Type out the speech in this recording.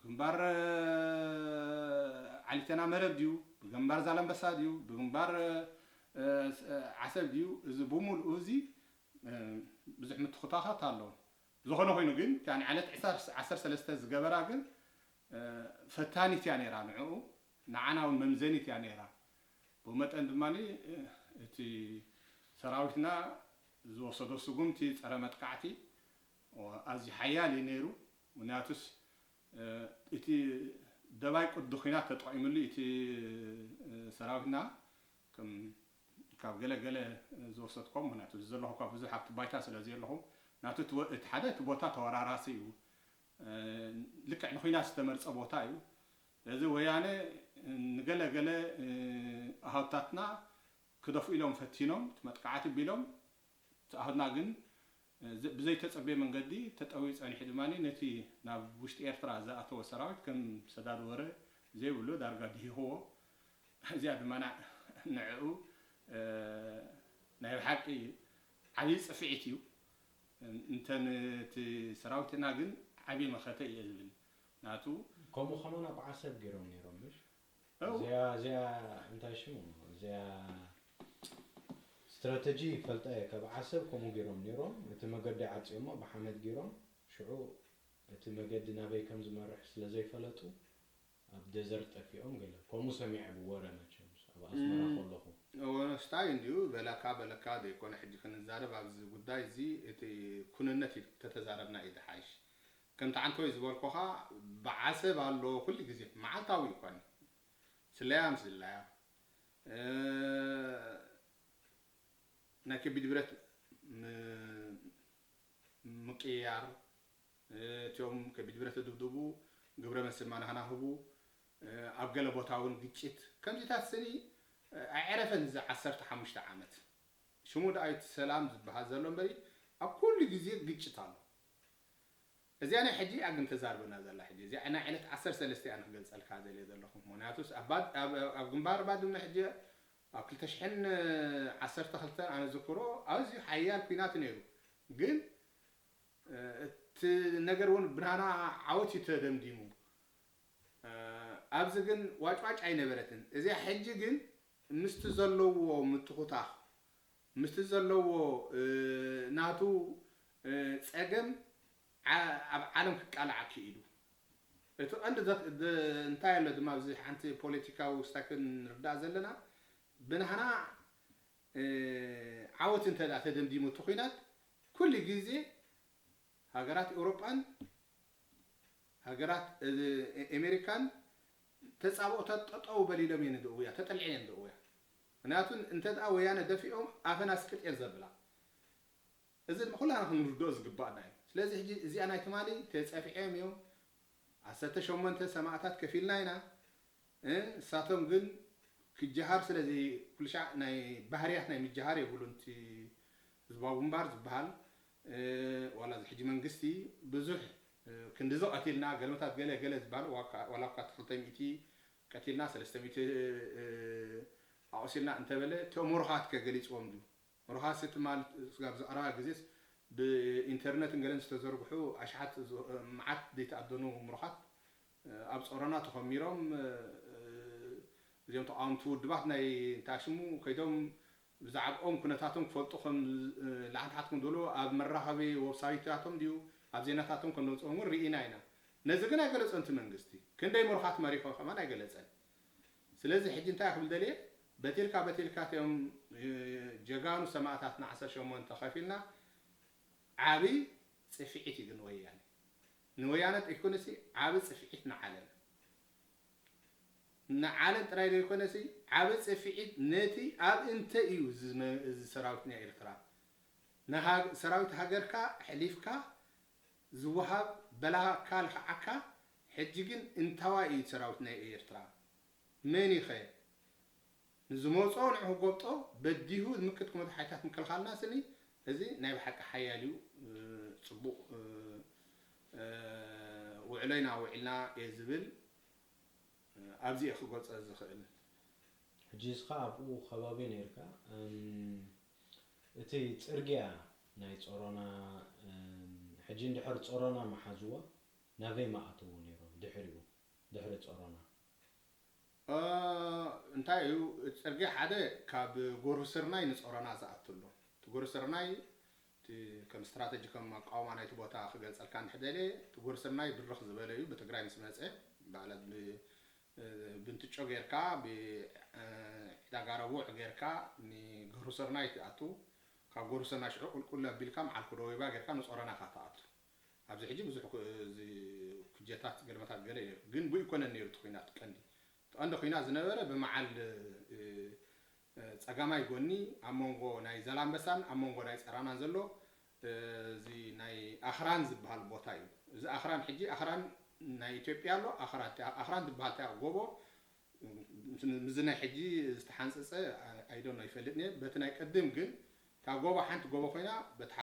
ግንባር ዓሊተና መረብ ድዩ፣ ብግንባር ዛላምበሳ ድዩ፣ ብግንባር ዓሰብ ድዩ፣ እዚ ብምሉኡ እዚ ብዙሕ ምትኹታኻት ኣሎ። ዝኾነ ኮይኑ ግን እታ ንዓለት ዓሰርተ ሰለስተ ዝገበራ ግን ፈታኒት እያ ነይራ፣ ንዕኡ ንዓና እውን መምዘኒት እያ ነይራ። ብመጠን ድማ እቲ ሰራዊትና ዝወሰዶ ስጉምቲ ጸረ መጥቃዕቲ ኣዝዩ ሓያል እዩ ነይሩ። ምክንያቱስ እቲ ደባይ ቅዲ ኹናት ተጠቒምሉ እቲ ሰራዊትና ከም ካብ ገለ ገለ ዝወሰድኮም፣ ምክንያቱ እዚ ዘለኹ ካብ ብዙሕ ኣብቲ ባይታ ስለ ዘለኹ ናቱ እቲ ወ- እቲ ሓደ እቲ ቦታ ተወራራሲ እዩ። ልክዕ ንኹናት ዝተመርጸ ቦታ እዩ። ስለዚ ወያነ ንገለ ገለ ኣሃውታትና ክደፍኡ ኢሎም ፈቲኖም፣ እቲ መጥቃዕቲ ቢሎም፣ እቲ ኣሃውትና ግን ብዘይተጸበየ መንገዲ ተጠውዩ ጸኒሑ ድማ ነቲ ናብ ውሽጢ ኤርትራ ዝኣተወ ሰራዊት ከም ሰዳድ ወረ ዘይብሉ ዳርጋ ድሂኽዎ። እዚኣ ድማ ንዕኡ ናይ ብሓቂ ዓብዪ ጽፍዒት እዩ። እንተ ነቲ ሰራዊትና ግን ዓብዪ መኸተ እየ ዝብል ናቱ። ከምኡ ከማን ኣብ ዓሰብ ገይሮም ነይሮም ምሽ እዚኣ እዚኣ እንታይ ሽሙ እዚኣ ስትራተጂ ይፈልጣ እየ። ካብ ዓሰብ ከምኡ ገይሮም ነይሮም። እቲ መገዲ ዓፅዮሞ ብሓመድ ገይሮም ሽዑ እቲ መገዲ ናበይ ከም ዝመርሕ ስለ ዘይፈለጡ ኣብ ደዘርት ጠፊኦም ገለ ከምኡ ሰሚዐ ብወረ መቸምስ ኣብ ኣስመራ ከለኹ። ወነስታይ እንዲዩ በለካ በለካ ዘይኮነ ሕጂ ክንዛረብ ኣብዚ ጉዳይ እዚ እቲ ኩንነት እዩ ተተዛረብና እዩ ዝሓይሽ። ከምቲ ዓንተወይ ዝበልኩኻ ብዓሰብ ኣሎ ኩሉ ግዜ መዓልታዊ ይኮነ ስለያ ምስ ዝለያ ናይ ከቢድ ብረት ምቅይያር እቲኦም ከቢድ ብረት ዝድብድቡ ግብረ መልሲ ማናህናህቡ ኣብ ገለ ቦታ እውን ግጭት ከምዚታት ስኒ ኣዕረፈን እዚ ዓሰርተ ሓሙሽተ ዓመት ሽሙ ደኣ እቲ ሰላም ዝበሃል ዘሎ እምበሪ ኣብ ኩሉ ግዜ ግጭት ኣሎ። እዚኣ ናይ ሕጂ እያ ግን ተዛርበና ዘላ ሕጂ እዚኣ ናይ ዕለት ዓሰርተ ሰለስተ እያ ንክገልፀልካ ዘልየ ዘለኹ ምክንያቱስ ኣብ ግንባር ባድመ ሕጂ ኣብ ክልተ ሽሕን ዓሰርተ ክልተን ኣነ ዝክሮ ኣዝዩ ሓያል ኩናት ነይሩ ግን እቲ ነገር እውን ብናና ዓወት እዩ ተደምዲሙ ኣብዚ ግን ዋጭዋጭ ኣይነበረትን እዚኣ ሕጂ ግን ምስቲ ዘለዎ ምትኹታኽ ምስቲ ዘለዎ ናቱ ፀገም ኣብ ዓለም ክቃላዕ ክኢሉ እቲ ቀንዲ እንታይ ኣሎ ድማ ኣብዚ ሓንቲ ፖለቲካዊ ውስታ ክንርዳእ ዘለና ብናህና ዓወት እንተ ተደምዲሙ እቲ ኩናት ኩሉ ግዜ ሃገራት ኤውሮጳን ሃገራት ኣሜሪካን ተፃብኦታት ጠጠው በሊሎም እየን ደእውያ ተጠልዐን እየን ደእውያ ምክንያቱ እንተ ወያነ ደፊኦም ኣፈን ኣስቅጥ እየን ዘብላ እዚ ድማ ኩላና ክንርድኦ ዝግባእና እዩ ስለዚ ሕጂ እዚኣ ናይ ትማሊ ተፀፊዐም እዮም ዓሰርተ ሸሞንተ ሰማእታት ከፊልና ኢና ንሳቶም ግን ክጀሃር ስለዚ ኩልሻዕ ናይ ባህርያት ናይ ምጀሃር የብሉን እቲ ህዝባዊ ግንባር ዝበሃል ዋላ እዚ ሕጂ መንግስቲ ብዙሕ ክንድዚ ቀቲልና ገለመታት ገለ ገለ ዝበሃል ዋላ እኳ ክልተ ሚእቲ ቀቲልና ሰለስተ ሚእቲ ኣቑሲልና እንተበለ እቶም ምሩኻት ከ ገሊፅዎም ድዩ ምሩኻት ሲ ትማል ስጋብ ዝቐረባ ግዜስ ብኢንተርነትን ገለን ዝተዘርግሑ ኣሽሓት መዓት ዘይተኣደኑ ምሩኻት ኣብ ጾሮና ተኾሚሮም እዚኦም ተቃወምቲ ውድባት ናይ እንታሽሙ ከይዶም ብዛዕብኦም ኩነታቶም ክፈልጡ ከም ላዕንታሓት ከም ዝበሉ ኣብ መራኸቢ ወብሳይታቶም ድዩ ኣብ ዜናታቶም ከም ዘውፅኦም እውን ርኢና ኢና ነዚ ግን ኣይገለፆን እቲ መንግስቲ ክንደይ ምሩኻት መሪኾ ከማን ኣይገለፀን ስለዚ ሕጂ እንታይ ክብል ደልየ በቲልካ በቲልካ እቲኦም ጀጋኑ ሰማእታትና ዓሰርተ ሸሞንተ ከፊልና ዓብይ ፅፍዒት እዩ ግን ወያነ ንወያነ ይኮነሲ ዓቢ ጽፍዒት ንዓለም ንዓለም ጥራይ ዘይኮነሲ ዓቢ ጽፍዒት ነቲ ኣብ እንተ እዩ እዚ ሰራዊት ናይ ኤርትራ ሰራዊት ሃገርካ ሕሊፍካ ዝወሃብ በላካ ልክዓካ ሕጂ ግን እንታዋይ እዩ ሰራዊት ናይ ኤርትራ መን ይኸ ንዝመፅኦ ንዑ ክጎብጦ በዲሁ ዝምክት ኩነታት ሓይልታት ምክልኻልና ስኒ እዚ ናይ ብሓቂ ሓያል እዩ ፅቡቕ ውዕሎ ኢና ውዒልና እየ ዝብል ኣብዚ እየ ክገልፀ ዝኽእል ሕጂ እስኻ ኣብኡ ከባቢ ነርካ እቲ ፅርግያ ናይ ፀሮና ሕጂ እንድሕር ፀሮና መሓዝዋ ናበይ መኣተዉ ነይሮም ድሕሪኡ እንታይ እዩ? ጽርግያ ሓደ ካብ ጎርሁ ስርናይ ንጾሮና ዝኣቱ ኣሎ። እቲ ጎርሁ ስርናይ እቲ ከም ስትራተጂ፣ ከም ኣቃውማ ናይቲ ቦታ ክገልጸልካ እንድሕደለ፣ እቲ ጎርሁ ስርናይ ብርኽ ዝበለ እዩ። ብትግራይ ምስ መጸ ባዕላት ብንትጮ ጌርካ፣ ብዕዳጋ ረቡዕ ጌርካ ንጎርሁ ስርናይ ትኣቱ። ካብ ጎርሁ ስርናይ ሽዑ ቁልቁል ኣቢልካ መዓልኩ ደወይባ ጌርካ ንጾሮና ኢኻ ትኣቱ። ኣብዚ ሕጂ ብዙሕ ኩ- እዚ ኩጀታት ገለመታት ገለ እዩ፣ ግን ብኡ ይኮነን ነይሩ እቲ ኩናት ቀንዲ። እቲ ቀንዲ ኩናት ዝነበረ ብመዓል እ፣ ጸጋማይ ጎኒ ኣብ መንጎ ናይ ዘላንበሳን ኣብ መንጎ ናይ ጸራናን ዘሎ እ፣ እዚ ናይ ኣኽራን ዝበሃል ቦታ እዩ። እዚ ኣኽራን ሕጂ ኣኽራን ናይ ኢትዮጵያ ኣሎ። ኣኽራን ኣኽራን ዝበሃል ታ ጎቦ ምስዚ ናይ ሕጂ ዝተሓንፀፀ ኣይዶን ኣይፈልጥን እየ። በቲ ናይ ቅድም ግን እታ ጎቦ ሓንቲ ጎቦ ኮይና በቲ